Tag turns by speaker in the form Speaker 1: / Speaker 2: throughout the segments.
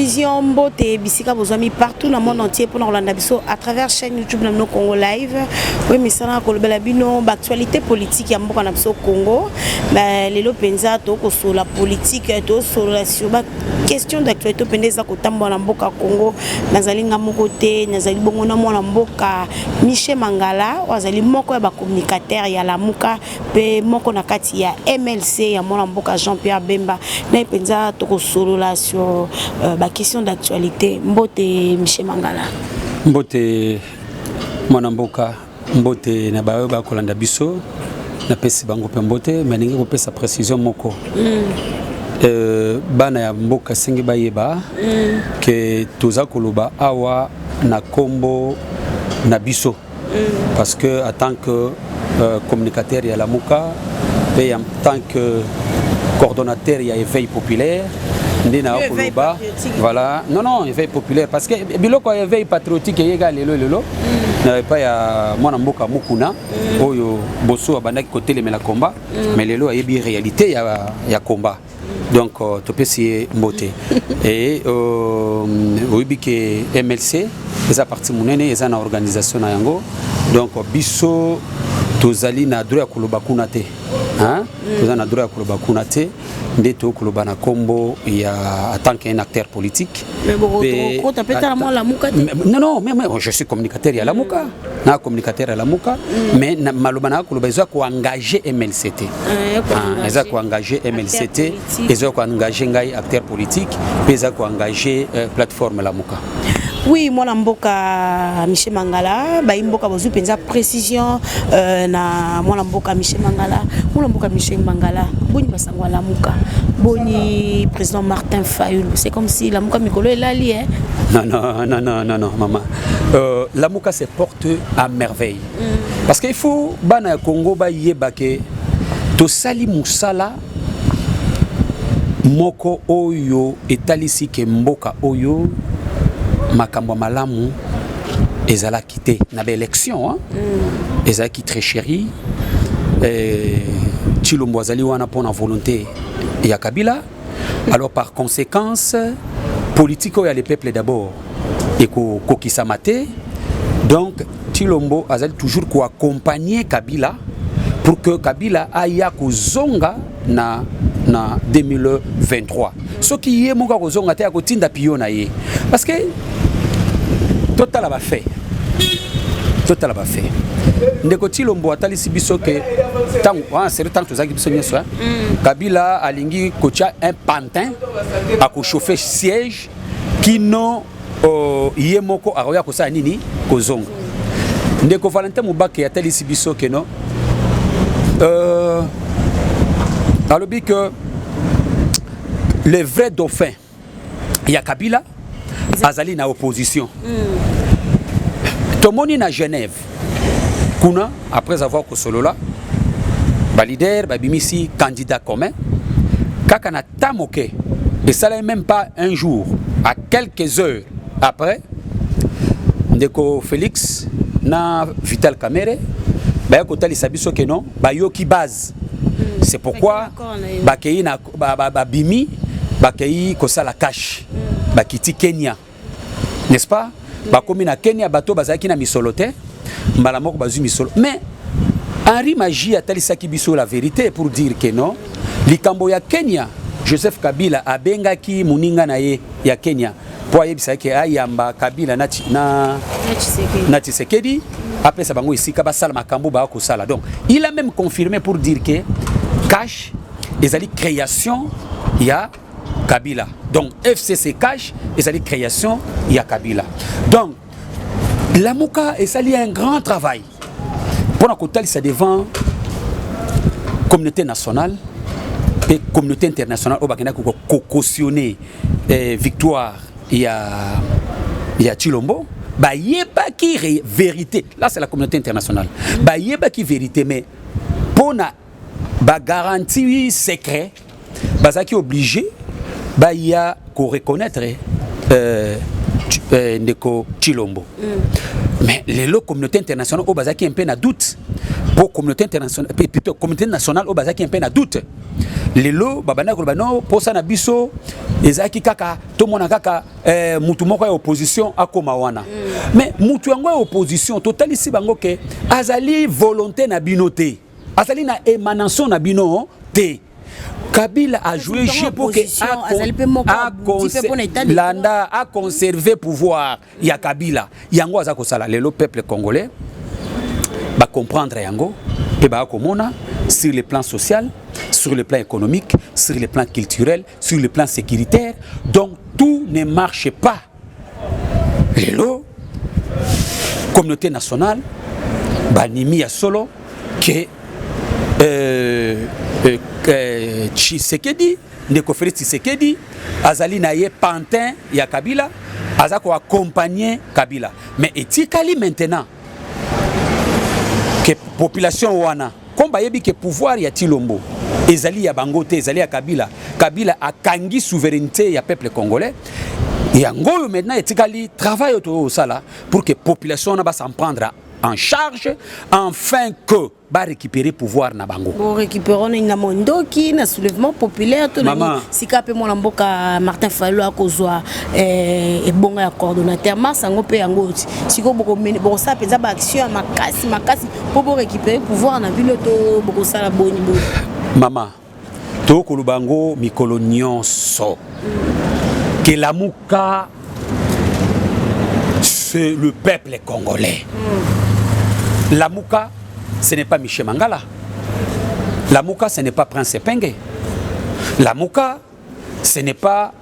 Speaker 1: Précision. Mbote bisika bozwami partout na monde entier mpona kolanda biso à travers chaîne YouTube na bino Congo Live, oyo misala kolobela bino baactualité politique ya mboka na biso Congo. Lelo mpenza tokosolola politique, tosolola sur baquestion d'actualité mpenza eza kotambola na mboka Congo. Nazali nga moko te, nazali bongo na mwana mboka Michel Mangala, oyo azali moko ya bacommunicateur ya Lamuka mpe moko na kati ya MLC ya mwana mboka Jean-Pierre Bemba. Na ye mpenza tokosolola sur baquestion d'actualité. Mbote, Michel Mangala.
Speaker 2: Mbote, mwana mboka. Mbote na baoyo bakolanda biso, napesi bango mpe mbote. Me ndenge kopesa précision moko, bana ya mboka esengi bayeba ke toza koloba awa na nkombo na biso parce que en tant que communicateur ya Lamuka mpe en tant que coordonnateur ya Éveil populaire nde na koloba. Voilà, non, non, Éveil populaire, parce que biloko ya Éveil patriotique eyeka lelo lelo na epai ya mwana mboka Mukuna oyo boso abandaki kotelemela komba, mais lelo ayebi réalité ya komba. Donc topesi ye mbote. E oyebi ke MLC eza parti monene, eza na organisation na yango. Donc biso tozali na droit ya koloba kuna te, hein? Toza na droit ya koloba kuna te, nde tokoloba na nkombo ya en tant qu'un acteur politique. Non, non, mais je suis communicateur ya Lamuka, na communicateur ya Lamuka, mais na maloba na koloba eza koengage MLC te, eza koengage MLC te, eza koengage ngai acteur politique mpe eza koengage plateforme Lamuka.
Speaker 1: Oui, mwana mboka Michel Mangala, bayi mboka bozwi mpenza précision na mwana mboka Michel Mangala. Mwana mboka Michel Mangala, boni basango ya Lamuka? Boni président Martin Fayulu? C'est comme si Lamuka mikolo elali, eh?
Speaker 2: Non, non, non, non, non, non, maman, Lamuka se porte à merveille, parce qu'il faut bana ya Congo bayeba ke tosali mosala moko oyo etalisi ke mboka oyo makambo ya malamu ezalaki te na baélection, hein? Ezalaki tricherie. Tshilombo azali wana mpona volonté ya Kabila. Alors, par conséquence, politique oyo ya le peuple d'abord ekokokisama te. Donc Tshilombo azali toujours koaccompagner Kabila pour que Kabila aya kozonga na 2023. Soki ye moko akozonga te, akotinda pion na ye, parce que totala bafaits, totala bafaits. Ndeko Tshilombo atalisi biso ke ntango wana seri, ntango tozalaki biso nyonso, Kabila alingi kotia un pantin, akochauffe siège kino ye moko akoya kosala nini? Kozonga. Ndeko Valentin Mubake atalisi biso ke no, alobi que le vrai dauphin ya Kabila azali na opposition. Tomoni na Genève kuna, après avoir kosolola, baleader babimisi candidat commun kaka na ta moke esalaki même pas un jour, à quelques heures après, ndeko Félix na Vital Kamerhe baya kotalisa biso ke non, bayoki base. C'est pourquoi bakei na babimi, bakei kosala cash, bakiti Kenya, n'est-ce pas? Bakomi na Kenya, bato bazalaki na misolo te, mbala moko bazwi misolo. Mais Henri Magie atalisaki biso la vérité pour dire que non, likambo ya Kenya, Joseph Kabila abengaki moninga na ye ya Kenya mpo ayebisaki ayamba Kabila na Tshisekedi, apesa bango esika basala makambo baya kosala. Donc il a même confirmé pour dire que cash ezali création ya Kabila. Donc FCC cash ezali création ya Kabila. Donc Lamuka esali un grand travail mpona kotalisa devant communauté nationale mpe communauté internationale oyo bakendaki kocautionner victoire ya Tshilombo. Bayebaki vérité. Là, c'est la communauté internationale, bayebaki vérité, mais mpona bagarantie secret, bazalaki obligé baya koreconnaître ndeko Tshilombo. Mais lelo communauté internationale oyo bazalaki un peu na doute, po communauté internationale, plutôt communauté nationale oyo bazalaki un peu na doute, Lelo babanda koloba no posa na biso ezalaki kaka tomona kaka mutu moko ya opposition akoma wana. Mais mutu yango ya opposition, totalisi bango ke azali volonté na bino te, azali na émanation na bino te. Kabila a joué jeu pour que landa a conservé pouvoir ya Kabila. Yango aza kosala lelo, peuple congolais ba comprendre yango pe ba komona sur le plan social, sur le plan économique, sur le plan culturel, sur le plan sécuritaire. Donc tout ne marche pas. Lelo communauté nationale banimi ya solo ke Tshisekedi, ndeko Félix Tshisekedi, azali na ye pantin ya Kabila, aza koaccompagner Kabila. Mais etikali maintenant ke population wana, comme bayebi ke pouvoir ya Tshilombo ezali ya bango te, ezali ya Kabila, Kabila akangi souveraineté ya peuple congolais. Yango oyo maintenant etikali travail oyo toyosala pour que population wana bas'en prendre en charge, enfin que barécupérer pouvoir na bango.
Speaker 1: Borécupérer nini? Na mondoki, na soulèvement populaire to nani? Sika mpe mwana mboka Martin Fayulu akozwa ebonga ya coordonnateur mars yango mpe yango ti sikoyo, bokosala mpenza baaction ya makasi makasi mpo borécupérer pouvoir na bino to bokosala boni boni?
Speaker 2: Mama, tokoloba yango mikolo nyonso ke Lamuka, c'est le peuple congolais. Lamuka, ce n'est pas Michel Mangala. Lamuka, ce n'est pas Prince Epenge. Lamuka, ce n'est pas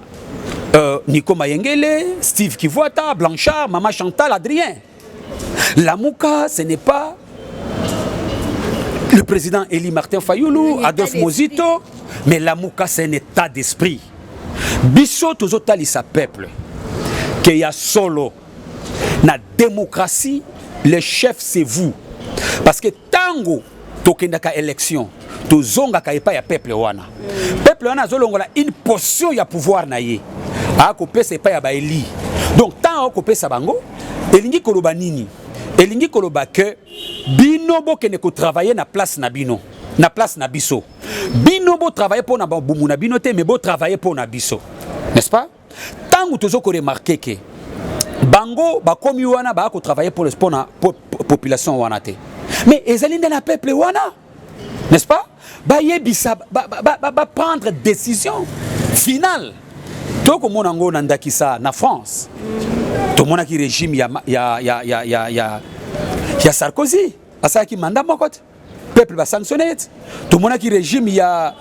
Speaker 2: Nico Mayengele, Steve Kivuata, Blanchard, Mama Chantal, Adrien. Lamuka, ce n'est pas le président Eli Martin Fayoulou, Adolphe Mozito, mais Lamuka, c'est un état d'esprit. Biso tozotalisa peuple ke ya solo, na démocratie, le chef, c'est vous. Parce que tango tokendaka élection, tozongaka epai ya peuple wana. Peuple wana azolongola une portion ya pouvoir na ye, akopesa epai ya baeli. Donc ntango akopesa bango, elingi koloba nini? Elingi koloba ke bino bokende kotravailler na place na bino, na place na biso. Bino botravailler mpo na babumu na bino te, mais botravailler mpo na biso, n'est-ce pas? Ntango tozo koremarquer ke bango bakomi wana, baya kotravailler mpo na population wana te, mais ezali nde na peuple wana, n'est-ce pas, bayebisa baprendre décision finale. Tokomona yango na ndakisa na France. Tomonaki régime ya Sarkozy, asalaki mandat moko te, peuple basanctionne ye te. Tomonaki régime ya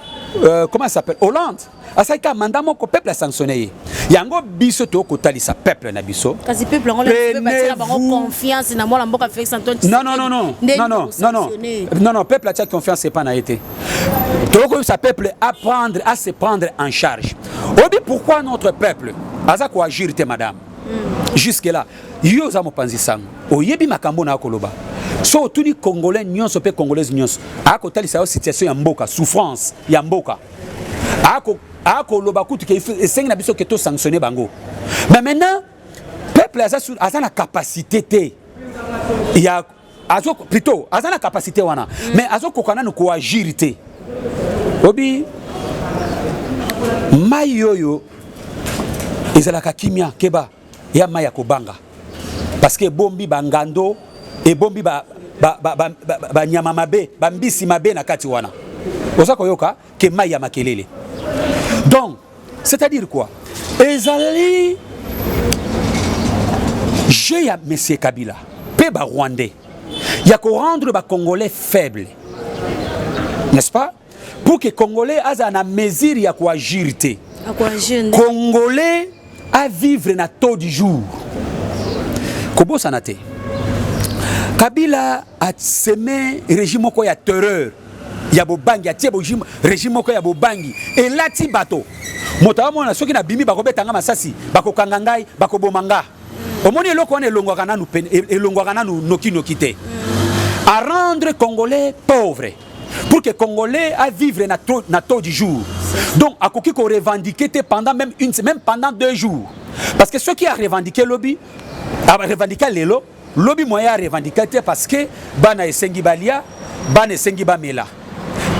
Speaker 2: comment ça s'appelle, Hollande, asalaki kaka mandat moko, peuple asanctionne ye. Yango biso tokotalisa peuple na biso.
Speaker 1: Kasi peuple yango batika bango confiance na mwana mboka Félix Antoine.
Speaker 2: Non, non, non, non, non, non, non, non, non, non, peuple atia confiance epa na ye te. Tokoyebisa peuple à prendre à se prendre en charge. Obi pourquoi notre peuple aza koagir te, madame? Jusque là, yo oza mopanzi sango, oyebi makambo na akoloba. So otuni Congolais nyonso mpe Congolaise nyonso, akotalisa yo situation ya mboka, souffrance ya mboka, akoloba kutu ke esengi na biso ke tosanctionne bango. Mais maintenant peuple aza na capacité te ya azo, plutôt aza na capacité wana, mais azokoka nanu koagir te. Obi mai oyo ezalaka kimia, keba ya mai ya kobanga, parce que ebombi bangando, ebombi banyama ba mabe, bambisi mabe na kati wana. Oza koyoka ke mai ya makelele. Donc c'est-à-dire quoi? Ezali jeu ya monsieur Kabila mpe Barwandais ya korendre Bacongolais faible, n'est-ce pas, pour que Congolais aza na mesure ya koagir te, Congolais avivre na taux du jour. Kobosana te, Kabila aseme régime moko ya terreur, ya bobangi. Atie régime moko ya bobangi, elati bato. Moto amona soki nabimi, bakobeta nga masasi, bakokanga ngai, bakoboma nga. Omoni eloko wana elongwaka nanu, elongwaka nanu nokinoki te. À rendre Congolais pauvre pour que Congolais à vivre na taux du jour. Donc akoki ko revendiquer te pendant même une même pendant 2 jours, parce que ceux qui a revendiqué lobi, a revendiqué lelo, lobi moyen a revendiqué te, parce que bana esengi balia, bana esengi bamela.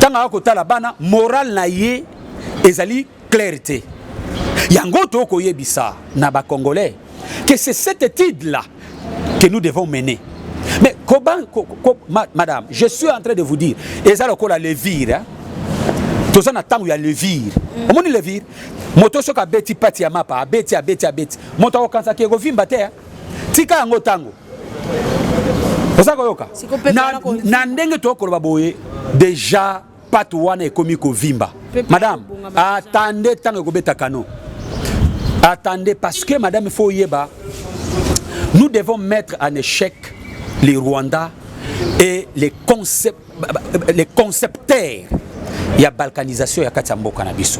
Speaker 2: Ntango aka kotala bana, moral na ye ezali clair te. Yango tokoyebisa na Bacongolais que c'est cette étude là que nous devons mener. Mais comment, madame, je suis en train de vous dire, eza lokola levure, hein? Toza na ntango ya levure. Omoni levure, moto soki abeti pâte ya mapa, abeti, abeti, abeti, moto akokanisaki ekovimba te. Tika yango ntango oza koyoka na ndenge tokoloba boye, déjà pâte wana ekomi kovimba. Madame, attendez, ntango ekobeta kano, attendez, parce que madame, il faut oyeba, nous devons mettre en échec les Rwandais et les concepteurs ya balkanisation ya kati ya mboka na biso.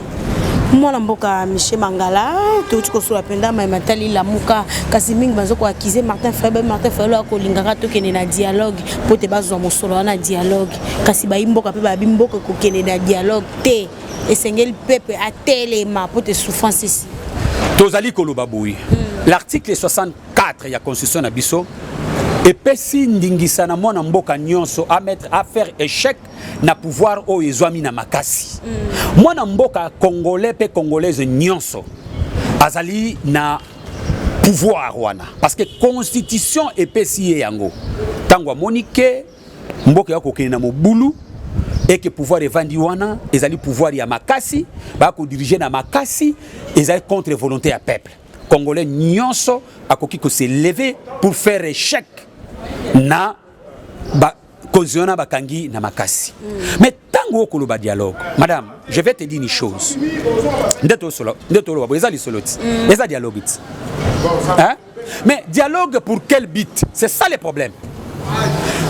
Speaker 1: Mwana mboka Michel Mangala, touti kosola mpenza mayema tali Lamuka, kasi mingi baza koaccuser Martin Fayulu. Martin Fayulu akolingaka tokende na dialogue mpo te bazwa mosolo wana dialogue, kasi bayi mboka mpe babi mboka kokende na dialogue te, esengeli pepe atelema mpo te souffrance esi.
Speaker 2: Tozali koloba boye: l'article 64 ya constitution na biso epesi ndingisa na mwana mboka nyonso à mettre, à faire échec na pouvoir oyo ezwami na makasi. Mwana mboka congolais mpe congolaise nyonso azali na pouvoir wana, parce que constitution epesi ye yango. Ntango amoni ke mboka ya kokende na mobulu, eke pouvoir evandi wana ezali pouvoir ya makasi, bakodiriger na makasi, ezali contre volonté ya peuple congolais nyonso, akoki kose lever pour faire échec na bakonzi wana bakangi na makasi. Mais ntango okoloba dialogue, madame, je vais te dire une chose: nde toloba boye, eza lisolo ti, eza dialogue ti, hein? Mais dialogue pour quel but? C'est ça le problème.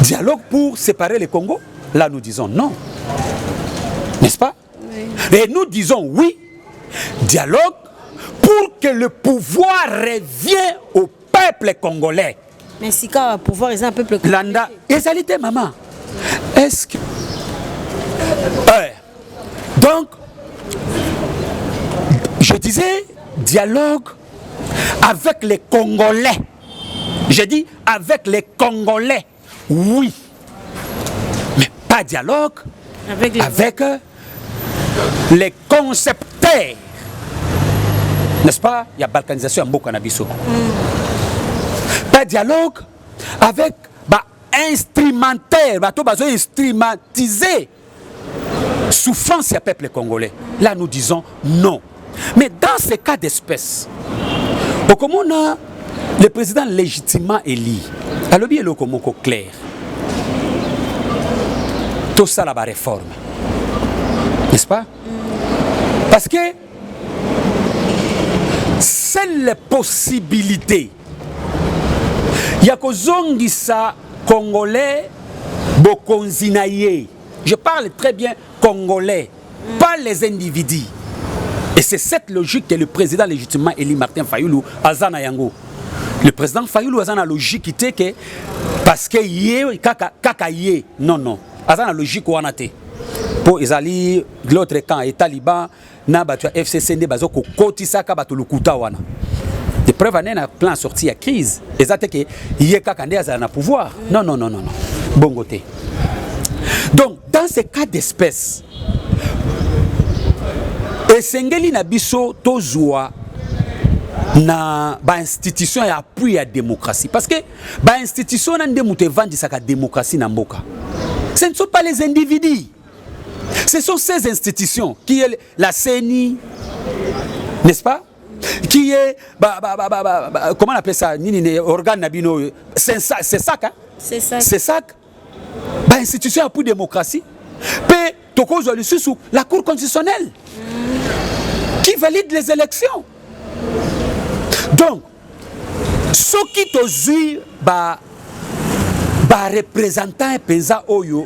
Speaker 2: Dialogue pour séparer le Congo? Là, nous disons non, n'est-ce pas? Oui. Et nous disons oui, dialogue pour que le pouvoir revienne au peuple congolais.
Speaker 1: Mais sika pouvoir eza peuple.
Speaker 2: Landa, ezali te, mama. Est-ce que donc je disais dialogue avec les Congolais? Je dis avec les Congolais, oui, mais pas dialogue avec les concepteurs, n'est-ce pas, il y a balkanisation ya mboka na biso. Pas dialogue avec ba instrumentaire, bato bazo instrumentiser souffrance ya peuple congolais. Là, nous disons non. Mais dans ce cas d'espèce, okomona le président légitimement élu alobi eloko moko clair: tosala baréforme, n'est-ce pas? Parce que seule possibilité ya kozongisa Congolais bokonzi na ye, je parle très bien congolais, pas les individus, et c'est cette logique que le président légitimement élu Martin Fayulu aza na yango. Le président Fayulu aza na logique te ke parce que ye kaka, kaka ye. Non, non, aza na logique wana te, mpo ezali l'autre camp, etaliban na bato ya FCC nde baza kokotisaka bato lokuta wana. De preuve ane na plan sortie ya crise, eza te ke ye kaka nde azala na pouvoir. Non, non, non, non, non, bongo te. Donc dans ce cas d'espèce, esengeli na biso tozwa na bainstitution ya appui ya démocratie, parce que bainstitution wana nde moto evandisaka démocratie na mboka. Ce ne sont pas les individus, ce sont ces institutions qui est la CENI, n'est-ce pas, qui est ba, comment on appelle ça, nini ne organe na bino, c'est ça, c'est ça, hein?
Speaker 1: C'est ça.
Speaker 2: C'est ça, ba institution ya appui démocratie. Mpe tokozwa lisusu la Cour constitutionnelle qui valide les élections. Donc soki tozwi ba bareprésentant mpenza oyo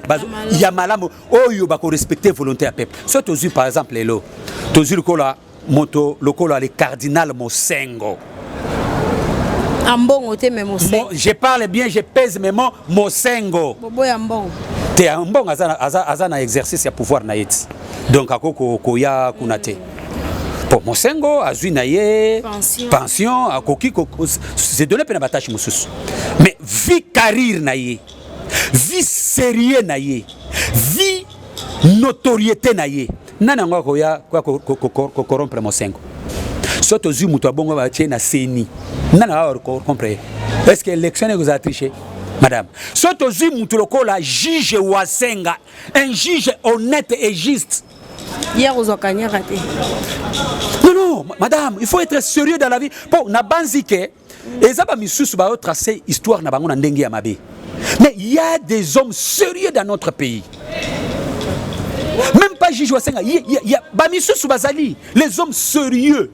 Speaker 2: ya malamu, oyo bakorespecte volonté ya peuple, soki tozwi par exemple lelo, tozwi lokola moto lokola le cardinal Mosengo.
Speaker 1: Ambongo te, mais Mosengo.
Speaker 2: Je parle bien, je pèse mes mots: Mosengo.
Speaker 1: Boboya mbongo.
Speaker 2: Te, mbongo aza na exercice ya pouvoir na ye ti, donc akoki koya kuna te. Bon, Mosengo azwi na ye
Speaker 1: pension,
Speaker 2: pension, akoki se donner mpe na batâche mosusu, mais vie carrière na ye, vie sérieux na ye, vie Notoriété na ye, nani yango akoya kocorrompre Mosengo? So tozwi moto abongo, batie na CENI, nani akocorrompre ye? Est ce que élection ekozala triche, madame? So tozwi moto lokola juge Wasenga, un juge honnête et juste.
Speaker 1: Hier ozwaka nyaka te.
Speaker 2: Non, non, madame, il faut être sérieux dans la vie. Mpo na banzi ke eza bamisusu baotrace histoire na bango na ndenge ya mabe, mais il y a des hommes sérieux dans notre pays. Même pas juge Wasenga, bamisusu bazali, les hommes sérieux.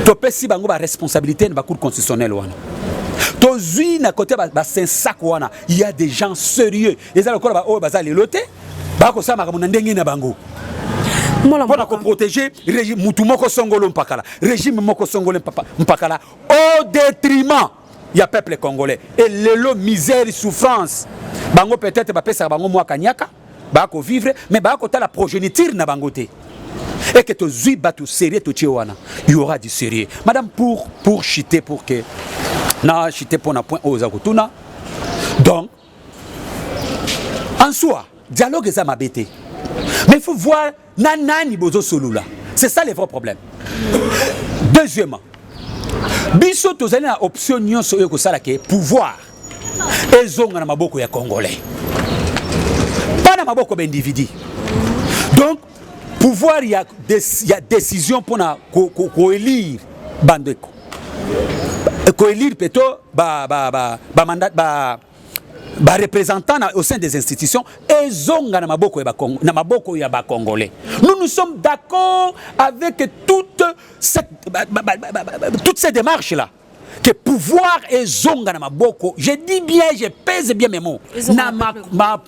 Speaker 2: Topesi bango baresponsabilité na bacour constitutionnelle wana, tozwi na côté basensak wana, il y a des gens sérieux. Eza lokola baoyo baza lelo te, bakosala makambo na ndenge na bango mpona koprotéger régime mutu moko songolo mpakala, régime moko songolo mpakala, au détriment ya peuple congolais. Et lelo misère, souffrance, bango peut-être bapesaka bango mwa kanyaka, bakovivre, mais bakotala progéniture na bango te. Et que tozwi bato sérieux, totie wana, il y aura du sérieux, madame. Pour chuter, pour que na chuter mpona point oyo oza kotuna, donc en soi dialogue eza mabe te, mais il faut voir na nani bozosolola. C'est ça le vrai problème. Deuxièmement, biso tozali na option nyonso oyo ekosala ke pouvoir ezonga na maboko ya Congolais, pas na maboko baindividu. Donc pouvoir ya décision mpona koélire bandeko, koélire plutôt bamandat, ba au sein des institutions, ezonga na maboko ya bacongolais. Nous, nous sommes d'accord avec toute cette démarche là que pouvoir ezonga na maboko, je dis bien, je pèse bien mes mots,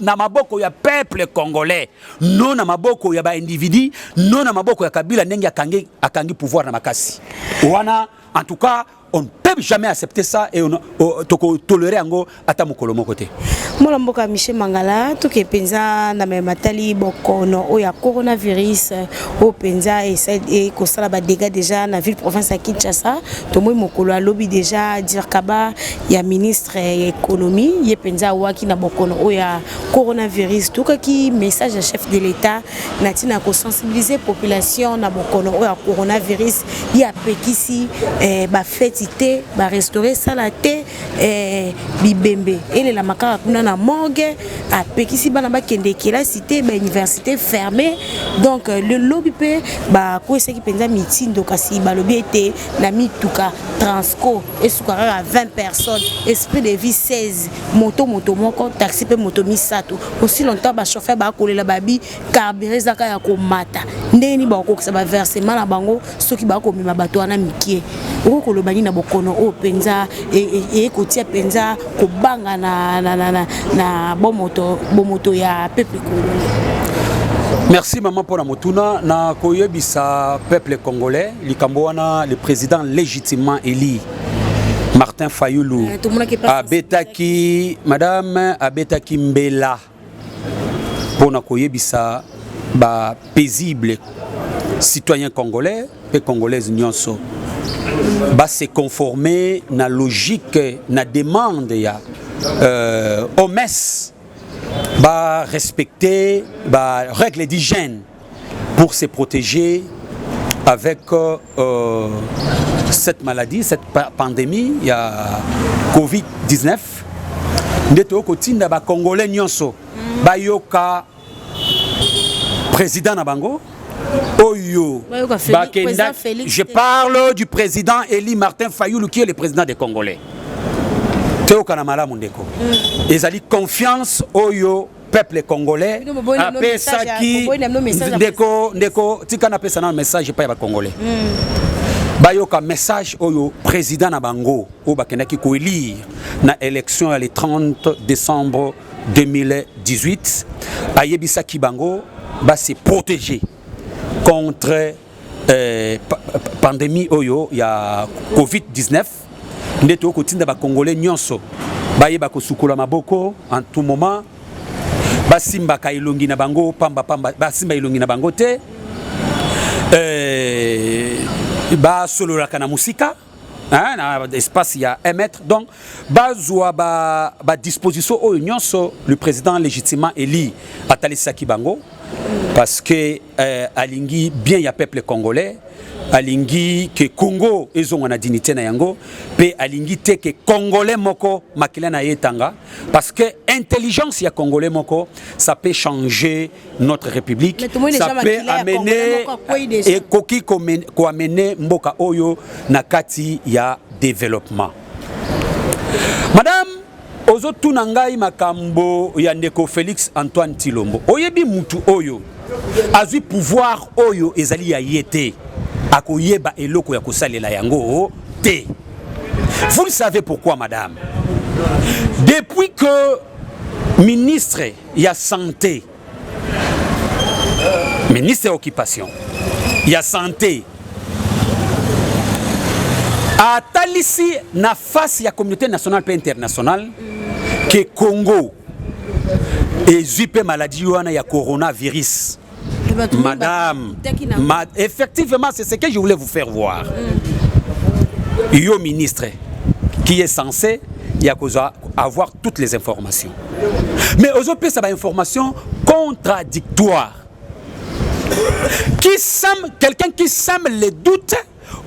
Speaker 2: na maboko ya peuple congolais, non na maboko ya baindividu, non na maboko ya Kabila ndenge akangi pouvoir na makasi wana. En tout cas, on ne peut jamais accepter ça et on tolérer yango ata mokolo moko te.
Speaker 1: Mwana mboka Michel Mangala, toke mpenza na matali bokono oyo ya coronavirus, oyo mpenza ekosala badégâts déjà na ville province ya Kinshasa. Tomoi mokolo alobi déjà dircaba ya ministre ya économie, ye mpenza awaki na bokono oyo ya coronavirus. Tokaki message ya chef de l'État na ntina ya kosensibiliser population na bokono oyo ya coronavirus. Ye apekisi bafeti te, barestaurant esala te, bibembe elelama kaka kuna na morgue, apekisi bana bakende kelasi te, bauniversité fermé. Donc lobi mpe bakwesaki mpenza mitindo, kasi balobi ete na mituka Transco esuka kaka 20 personnes, Esprit de Vie 16, moto moko, taxi mpe moto misato. Aussi longtemps bachauffeur bakolela, babi carburant ezaka ya komata, ndenge nini bakokokisa baversement na bango soki bakomema bato wana mike? Okoki koloba nini na bokono oyo mpenza ekotia mpenza kobanga na bomoto ya peuple congolais?
Speaker 2: Merci mama mpona motuna. Na koyebisa peuple congolais likambo wana, le président légitimement élu Martin Fayulu abetaki, madame, abetaki mbela mpona koyebisa bapaisible citoyen congolais mpe congolaise nyonso base conformer na logique na demande ya OMS, barespecter barègle d'hygiène pour se protéger avec cette maladie, cette pandémie ya Covid-19. Nde tokotinda bacongolais nyonso bayoka président na bango oyo bakenda. Je parle du président Eli Martin Fayulu, qui est le président des Congolais. Toyokana malamu, ndeko. Ezali confiance oyo peuple congolais apesaki. Ndeko, ndeko, tika napesa nano message epai ya bacongolais. Bayoka message oyo président na bango oyo bakendaki koélire na élection ya le 30 décembre 2018 ayebisaki bango base protéger contre pandémie oyo ya Covid-19. Nde tokoki kotinda bacongolais nyonso bayeba kosukola maboko en tout moment, basimbaka elongi na bango pamba pamba, basimba elongi na bango te, basololaka na mosika, hein, na espace ya 1 mètre. Donc bazwa badisposition ba oyo nyonso le président légitimement élu atalisaki bango. parce que alingi bien ya peuple congolais, alingi ke Congo ezonga na dignité na yango, mpe alingi te ke Congolais moko makila na ye etanga, parce que intelligence ya Congolais moko, ça peut changer notre république, ça peut amener, ekoki koamener mboka oyo na kati ya développement. Madame, ozotuna ngai makambo ya ndeko Félix Antoine Tshilombo. Oyebi, mutu oyo azwi pouvoir oyo ezali ya ye te, akoyeba eloko ya kosalela yango te. Vous le savez pourquoi, madame? Depuis que ministre ya santé, ministre ya occupation ya santé atalisi na face ya communauté nationale mpe internationale ke Congo ezwi mpe maladie wana ya coronavirus. Madame, effectivement, c'est ce que je voulais vous faire voir. Yo ministre qui est censé ya avoir toutes les informations, mais ozopesa bainformation contradictoire qui sème, quelqu'un qui sème les doutes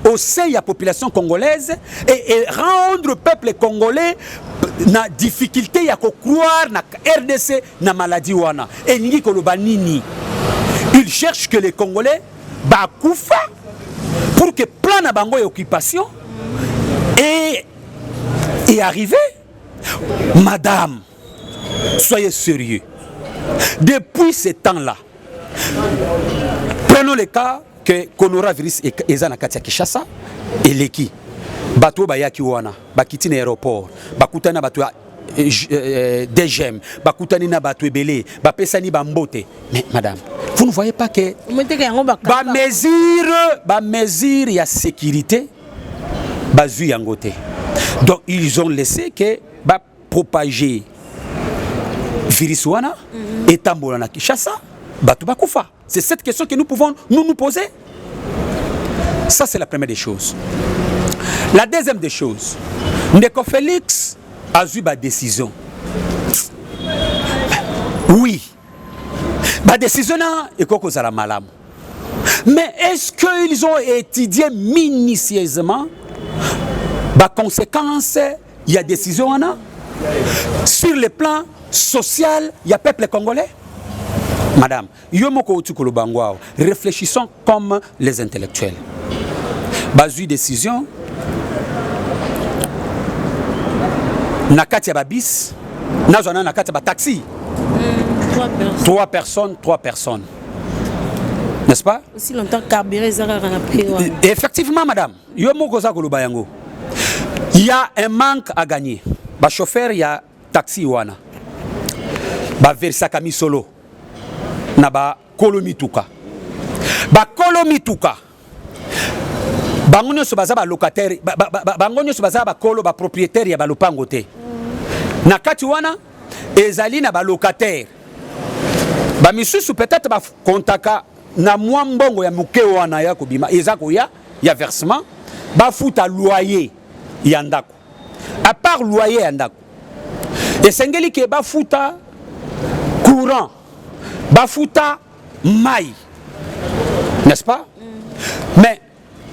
Speaker 2: au sein de la population congolaise et rendre le peuple congolais na difficulté ya croire na RDC na maladie wana. Elingi koloba nini? Il cherche que les Congolais bakufa pour que plan na bango ya occupation est arrivé. Madame, soyez sérieux. Depuis ce temps-là, prenons le cas que coronavirus eza na kati ya Kinshasa, eleki. Bato oyo bayaki wana, bakiti na aéroport, bakutani na bato ya DGM, bakutani na bato ebele, bapesani bambote. Mais madame, vous ne voyez pas que bamesure ya sécurité bazwi yango te? Donc ils ont laissé que bapropager virus wana etambola na Kinshasa, bato bakufa. C'est cette question que nous pouvons nous nous poser. Ça, c'est la première des choses. La deuxième des choses, ndeko Félix azwi badécision. Oui, badécision na ekoki kozala malamu, mais est-ce qu'ils ont étudié minutieusement baconséquence ya décision wana sur le plan social ya peuple congolais? Madame, yo moko outi koloba yango awa. Réfléchissons comme les intellectuels. Bazwi décision na kati ya babus, nazwa na kati ya bataxi, trois personnes, trois personnes, n'est-ce pas?
Speaker 1: Aussi longtemps carburant eza kaka na prix wana.
Speaker 2: Effectivement, madame, yo moko oza koloba yango. Il y a un manque à gagner. Bachauffeur ya taxi wana baversaka misolo na bakolo mituka. Bakolo mituka bango nyonso baza balocataire, bango nyonso baza bakolo, bapropriétaire ya balopango te. Na kati wana ezali na balocataire bamisusu, peut-être bakontaka na mwa mbongo ya moke wana ya kobima, eza koya ya versement, bafuta loyer ya ndako. À part loyer ya ndako, esengeli ke bafuta courant, bafuta mai, n'est-ce pas? Mais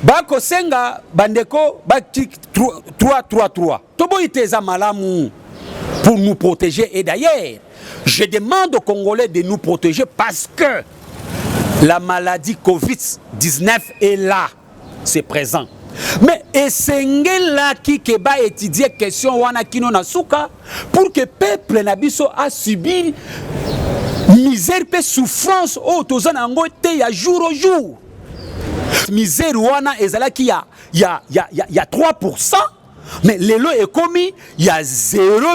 Speaker 2: bakosenga bandeko bati 3 3 3. Toboyi te, eza malamu pour nous protéger. Et d'ailleurs, je demande aux Congolais de nous protéger parce que la maladie Covid-19 est là, c'est présent. Mais esengelaki ke baétudie question wana kino na suka pour que peuple na biso asubir misère mpe souffrance oyo toza na yango te ya jour au jour. Misère wana ezalaki ya 3, mais lelo ekomi ya 0.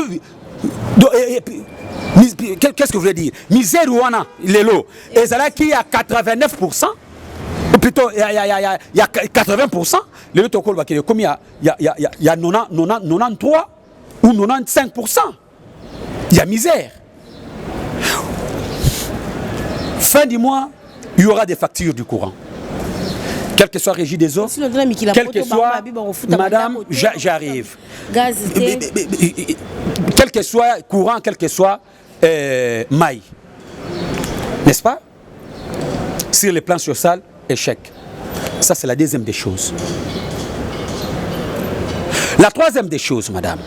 Speaker 2: Qu'est-ce que vous voulez dire? Misère wana lelo ezalaki ya 89, plutôt ya 80. Lelo tokolobaki ekomi ya 90, 93 ou 95 ya misère. Fin du mois, il y aura des factures du courant, quel que soit Régie des eaux, quel que soit, madame, j'arrive, quel que soit courant, quel que soit mai, n'est-ce pas? Sur le plan social, échec. Ça, c'est la deuxième des choses. La troisième des choses, madame,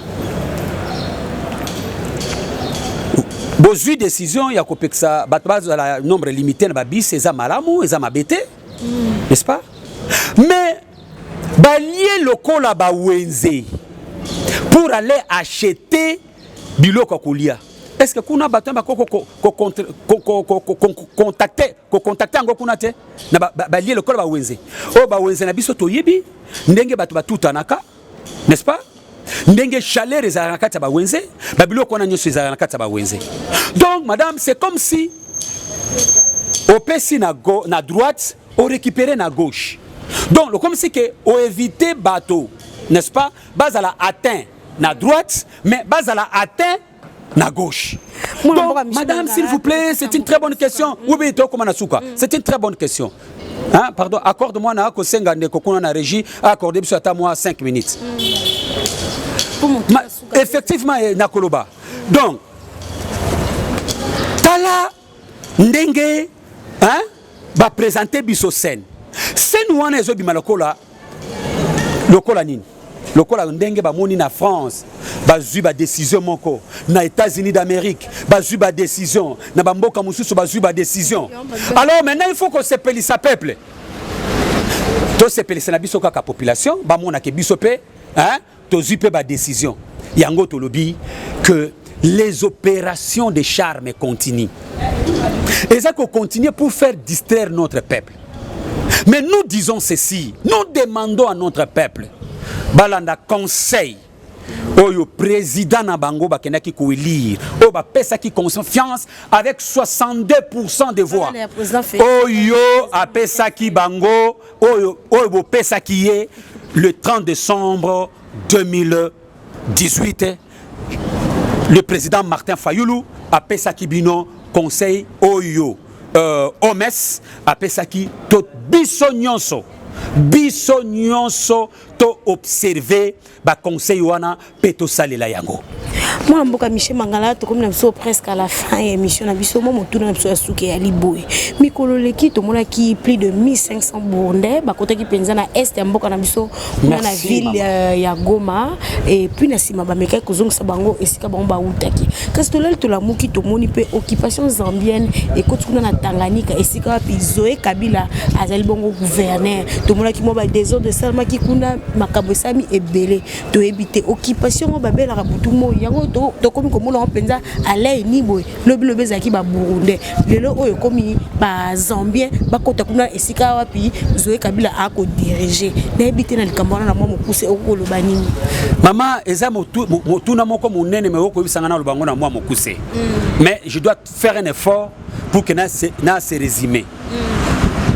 Speaker 2: bozwi décision ya kopekisa bato bazala nombre limité na babisi, eza malamu, eza mabe te, n'est-ce pas? Mais balie lokola bawenze pour aller acheter biloko ya kolia. Est ce que kuna bato bakoko kocontacter yango kuna te na balie lokola bawenze oyo? Bawenze na biso, toyebi ndenge bato batutanaka, n'est-ce pas? Ndenge chaleur ezalaka na kati ya bawenze, babiloko wana nyonso ezalaka na kati ya bawenze. Donc madame, c'est comme si opesi na droite, orécupérer na gauche. Donc comme si ke oéviter bato, n'est-ce pas, bazala atteint na droite, mais bazala atteint na gauche. Donc, madame, s'il vous plaît, c'est une très bonne question. Oui, oui, tokoma na suka. C'est une très bonne question. Hein, pardon, accorde-moi na kosenga ndeko kuna na régie, accorde biso ata moi 5 minutes. Effectivement, nakoloba. Donc, tala ndenge, hein, ba présenter biso scène. Scène wana ezobima lokola lokola nini? Lokola ndenge bamoni na France bazwi badécision moko, na États-Unis d'Amérique bazwi badécision, na bamboka mosusu bazwi badécision. Alors maintenant, il faut kosepelisa peuple, tosepelisa na biso kaka population, bamonake biso mpe, hein, tozwi mpe badécision. Yango tolobi que les opérations de charme continuent, eza kocontinuer pour faire distraire notre peuple. Mais nous disons ceci, nous demandons à notre peuple balanda conseil oyo président na bango bakendaki koélire, oyo bapesaki confiance avec 62 de voix, oyo apesaki bango, oyo bopesaki ye le 30 décembre 2018. Le président Martin Fayulu apesaki bino conseil oyo OMS apesaki to biso nyonso. Biso nyonso toobserve baconseil wana mpe tosalela yango.
Speaker 1: Mwana mboka Michel Mangala, tokomi na biso presque à la fin ya émission na biso. Mwa motuna na biso ya suki ya liboye: mikolo leki, tomonaki plus de 1500 Burundais bakotaki mpenza na est ya mboka na biso, kuna na ville ya Goma, et puis na nsima bamekaki kozongisa bango esika bango bautaki. Kasi tolali, tolamuki, tomoni mpe occupation zambienne ekoti kuna na Tanganyika, esika wapi Zoe Kabila azali bongo gouverneur. Tomonaki mwa badésordre esalamaki kuna, makambo esalami ebele. Toyebi te occupation ngo babelaka butu moi yango tokomi komona yango mpenza alei ni boye. Lobilobi ezalaki Baburundais, lelo oyo ekomi Bazambien bakota kuna esika wapi Zoe Kabila akodiriger. Nayebi te, na likambo wana, na mwa mokuse, okokoloba nini?
Speaker 2: Mama, eza motuna moko monene, me okoyebisanga na loba yango na mwa mokuse. Mais je dois faire un effort pour que na se résumer.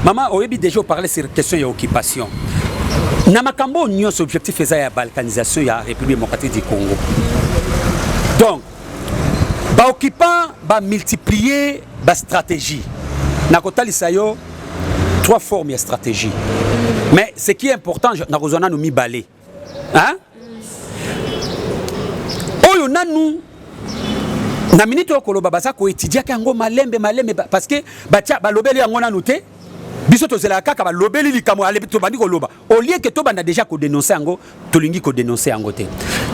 Speaker 2: Mama, oyebi déjà oparler sur question ya occupation. Na makambo oyo nyonso, objectif eza ya balkanisation ya République démocratique du Congo. Donc baoccupant bamultiplier bastratégie. Nakotalisa yo trois formes ya stratégie, mais ce qui est important, nakozwa nanu mibale, hein? Oyo nanu na minute oyo koloba, baza koétudiaka yango malembe malembe, parce que batia balobeli yango nanu te. Biso tozelaka kaka balobeli likambo, tobandi koloba au lieu ke tobanda déjà kodénoncer yango. Tolingi kodénoncer yango te.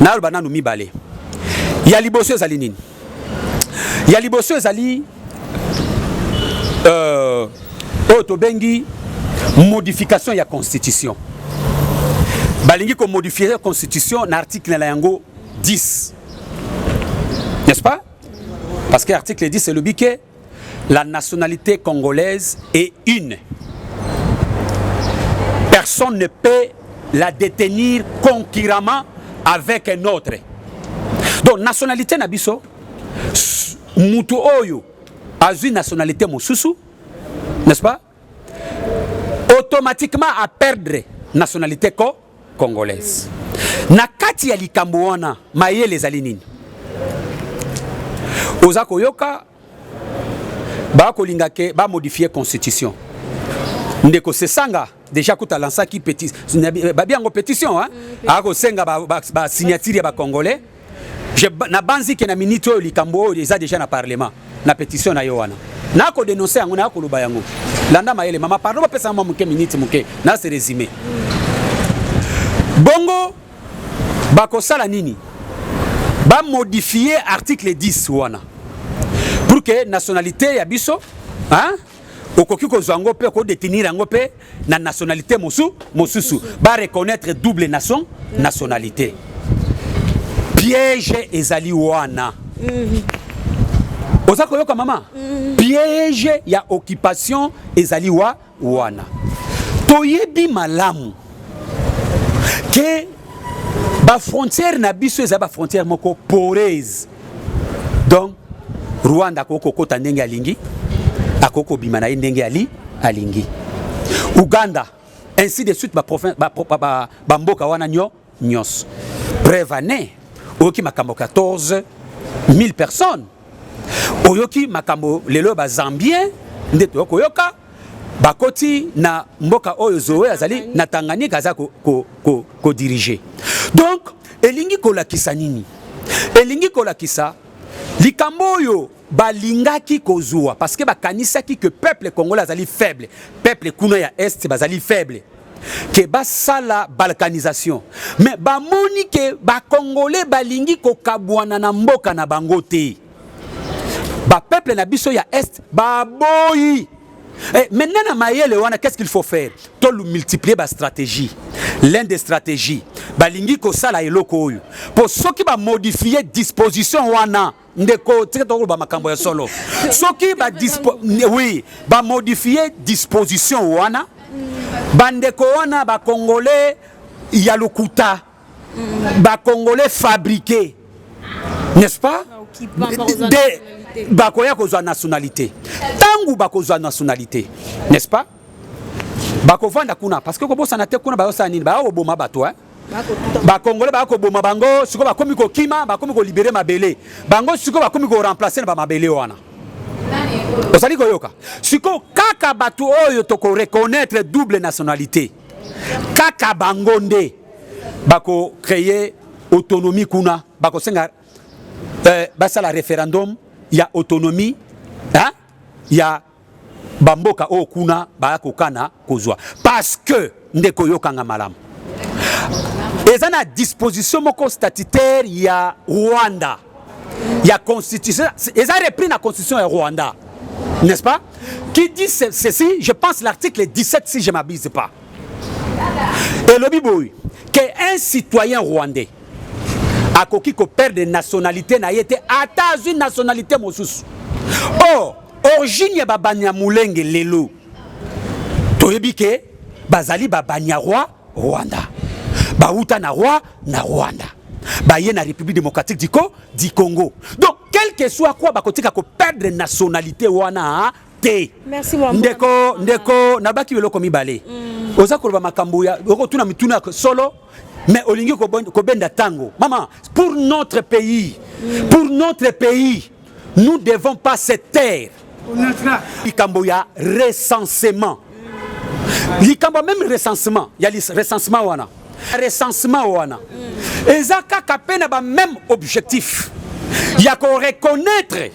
Speaker 2: Naloba nanu mibale. Ya liboso ezali nini? Ya liboso ezali oyo tobengi modification ya constitution. Balingi komodifier constitution na article na yango 10, n'est-ce pas? Parce que article 10 elobi ke la nationalité congolaise est une, personne ne peut la détenir concurremment avec un autre. Donc nationalité na biso, mutu oyo azwi nationalité mosusu, n'est-ce pas, automatiquement a perdre nationalité co congolaise. Na kati ya likambo wana, mayele ezali nini? Oza koyoka bakolinga ke bamodifier constitution. Ndeko Sesanga déjà kuta lansaki babi yango pétition, hein? Akosenga basignature ya Bacongolais. Nabanzi ke na minute oyo, likambo oyo eza déjà na parlement na pétition na yo wana. Nakodénoncer yango, nakoloba yango. Landa mayele mama, pardon, bapesa mwa moke, minute moke na se résumé. Bongo bakosala nini? Bamodifie article 10 wana pour que nationalité ya biso, hein, okoki kozwa yango mpe okodétenir yango mpe na nationalité mosusu, bareconnaître double nationalité. Piège ezali wana. Oza koyoka, mama? Piège ya occupation ezali wana. Toyebi malamu ke bafrontière na biso eza bafrontière moko poreuse. Donc Rwanda akoki kokota ndenge alingi, akoki kobima na ye ndenge alingi, Uganda ainsi de suite, bamboka ba, ba, ba wana nyonso. Preuve ane, oyoki makambo 14 000 personnes, oyoki makambo lelo bazambien nde toyoki koyoka bakoti na mboka oyo Zoe azali na Tanganyika, aza kodiriger. Donc elingi kolakisa nini? Elingi kolakisa likambo oyo balingaki kozwa, parce que bakanisaki que peuple congolais azali faible, peuple kuna ya Est bazali faible, ke basala balkanisation. Mais bamoni ke bacongolais balingi kokabwana na mboka na bango te. Bapeuple na biso ya Est baboyi. Eh, maintenant na mayele wana, qu'est-ce qu'il faut faire? To multiplier bastratégie. L'un des stratégies balingi kosala eloko oyo, mpo soki bamodifie disposition wana, ndeko, tika tokoloba makambo ya solo, soki oui, bamodifie disposition wana, bandeko wana bacongolais ya lokuta, bacongolais fabriqué, n'est-ce pas, de bakoya kozwa nationalité. Ntango bakozwa nationalité, n'est-ce pas, bakovanda kuna, parce que kobosana te, kuna bazosala nini? Baya koboma bato, hein? Bakongole baya koboma bango. Sikoyo bakomi kokima, bakomi kolibérer mabele. Bango sikoyo bakomi koremplacer na bamabele wana. Ozali koyoka? Sikoyo kaka bato oyo tokoreconnaître double nationalité, kaka bango nde bakocréer autonomie kuna. Bakosenga basala référendum ya autonomie, hein? Ya bamboka oyo kuna baya kokana kozwa. Parce que, ndeko, oyokanga malamu, eza na disposition moko statutaire ya Rwanda, ya constitution, eza repris na constitution ya Rwanda, n'est-ce pas, qui dit ceci, je pense l'article 17 si je m'abuse pas. Elobi boye ke un citoyen rwandais akoki koperdre nationalité na ye te, ata azwi nationalité mosusu. Or origine ya babanyamulenge lelo toyebi ke bazali babanyarwa Rwanda, bauta na Rwanda, baye na République démocratique du Congo. Donc quel que soit quoi, bakotika koperdre nationalité wana te.
Speaker 1: Merci, mwana.
Speaker 2: Ndeko, nabaki eloko mibale. Oza koloba makambo ya okotuna mituna solo, mais olingi kobenda ntango. Mama, pour notre pays, pour notre pays, nous devons pas se taire. Likambo ya recensement, likambo même recensement ya recensement wana, recensement wana eza kaka mpe na bamême objectif ya koreconnaître,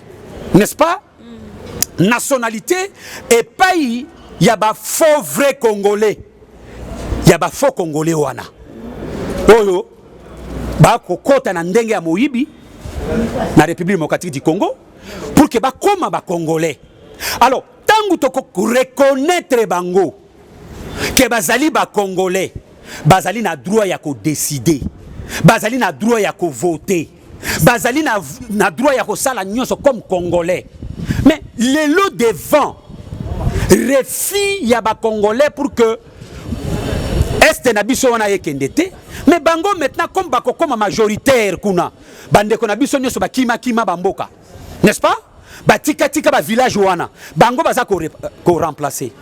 Speaker 2: n'est-ce pas, nationalité epai ya bafaux vrai congolais, ya bafaux congolais wana oyo bakokɔta na ndenge ya moyibi na République démocratique du Congo pour que bakóma bacongolais. Alors ntango tokoreconnaître bango ke bazali bacongolais, bazali na droit ya kodécider, bazali na droit ya kovoter, bazali na droit ya kosala nyonso comme congolais. Mais lelo, devant refus ya bacongolais pour que Est na biso wana ekende te, mais bango maintenant, comme bakokoma majoritaire kuna, bandeko na biso nyonso bakimakima bamboka, n'est-ce pas, batikatika bavillage wana, bango baza koremplacer.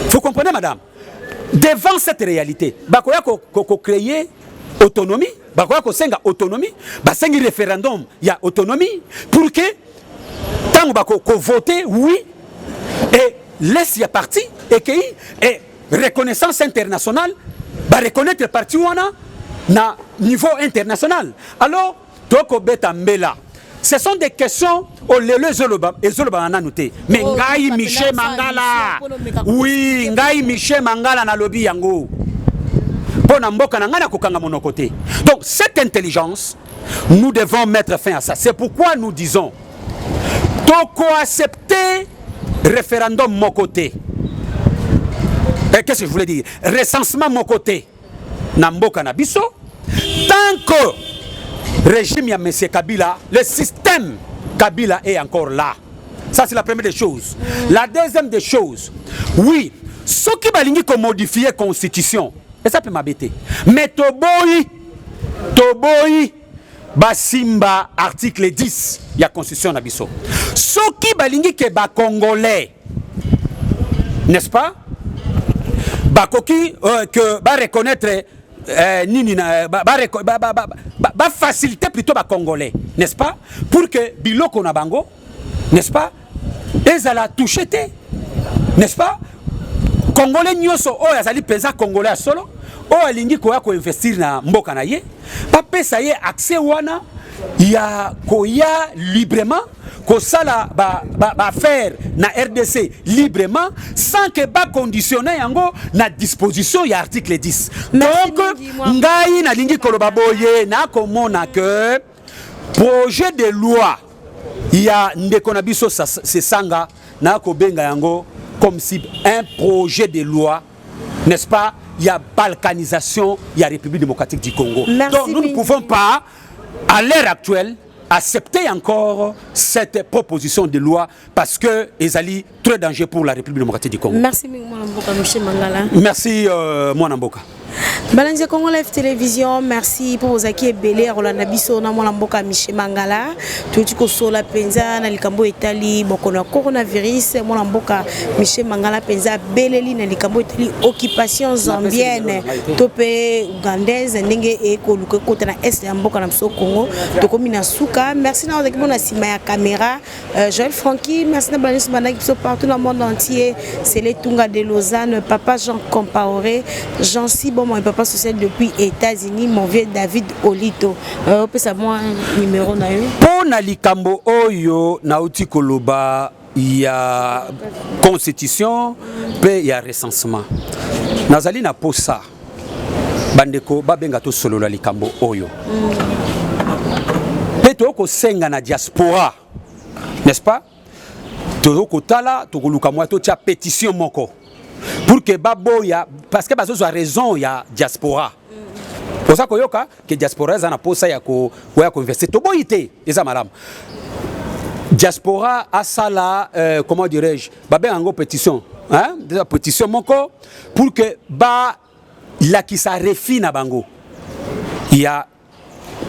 Speaker 2: Vous comprenez, madame? Devant cette réalité, bakoya kocréer autonomie, bakoya kosenga autonomie, basengi référendum ya autonomie pour que ntango bakovote oui, et l'Est ya parti ekei et reconnaissance internationale, bareconnaître parti wana na niveau international. Alors tokobeta mbela. Ce sont des questions oyo lelo ezolobama nanu te. Mais
Speaker 1: Oh,
Speaker 2: ngai
Speaker 1: donc,
Speaker 2: Michel
Speaker 1: bapena
Speaker 2: Mangala,
Speaker 1: mpona omeka
Speaker 2: oui,
Speaker 1: koexpliquer.
Speaker 2: Ngai Michel Mangala nalobi yango mpo na mboka na ngai, nakokanga monoko te. Donc cette intelligence, nous devons mettre fin à ça. C'est pourquoi nous disons: tokoaccepter référendum moko te. Eh, qu'est-ce que je voulais dire? Recensement moko te na mboka na biso tant que régime ya monsieur Kabila, le système Kabila est encore là. Ça, c'est la première des choses. La deuxième des choses, oui, soki balingi komodifier constitution, eza mpe mabe te, mais toboyi, toboyi basimba article 10 ya constitution na biso. Soki balingi ke bacongolais, n'est-ce pas, bakoki que bareconnaître nini na ba, ba, ba, ba, ba, ba faciliter plutôt bacongolais, n'est-ce pas, pour que biloko na bango, n'est-ce pas, ezala touché te, n'est-ce pas? Congolais nyonso oyo azali mpenza congolais ya solo, oyo alingi koya koinvestir na mboka na ye, bapesa ye accès wana ya koya librement kosala baaffaire ba, ba na RDC librement, sans que baconditionne yango na disposition ya article 10.
Speaker 1: Merci
Speaker 2: Donc
Speaker 1: mingi, mwa-
Speaker 2: ngai nalingi koloba boye: nakomona que projet de loi ya ndeko na biso Sesanga, nakobenga yango comme si un projet de loi, n'est-ce pas, ya balkanisation ya République démocratique du Congo.
Speaker 1: Merci
Speaker 2: Donc nous ne
Speaker 1: mingi.
Speaker 2: pouvons pas, à l'heure actuelle, accepter encore cette proposition de loi parce que ezali très danger pour la République démocratique du Congo.
Speaker 1: Merci mingi, mwana mboka Michel Mangala.
Speaker 2: Merci, mwana mboka.
Speaker 1: Balandi ya Congo Live Télévision, merci mpo bozalaki ebele ya kolanda biso na mwana mboka Michel Mangala. Toyoti kosola mpenza na likambo etali bokono ya coronavirus. Mwana mboka Michel Mangala mpenza abeleli na likambo etali occupation zambienne to mpe ougandaise, ndenge ekoluka ekota na est ya mboka na biso Congo. Tokomi na suka. Merci na ozalaki mpo na nsima ya caméra, Joël Franki. Merci na bana nyonso bandaki biso partout dans le monde entier. Sele Tunga de Lausanne, papa Jean Compaoré, Jean Sibon, mon papa social depuis États-Unis, mon vieux David Olito. Opesa mwa numéro na yo.
Speaker 2: Mpo na likambo oyo nauti koloba ya constitution mpe ya recensement, nazali na posa bandeko babenga, tosolola likambo oyo. Mpe tokosenga na diaspora, n'est-ce pas, tozokotala, tokoluka mwa totia pétition moko pour que baboya, parce que bazozwa raison ya diaspora. Oza koyoka ke diaspora eza na posa ya koya koinvestir. Toboyi te, eza malamu. Diaspora asala, comment dirais-je, babenga yango pétition, hein? Déjà pétition moko pour que balakisa refus na bango ya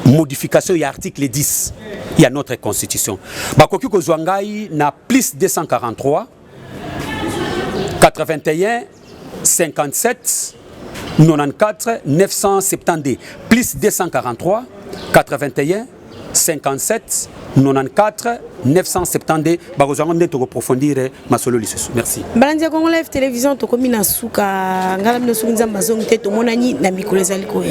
Speaker 2: modification ya article 10 ya notre constitution. Bakoki kozwa ngai na plus 243 81 57 94 972, plus 243 81 57 94 972. Bakozwa yango nde tokoapprofondir masolo lisusu. Merci.
Speaker 1: Balandi ya Congo Live Télévision, tokomi na suka. Ngai na bino, soki Nzambe azongi te, tomonani na mikolo ezali koya.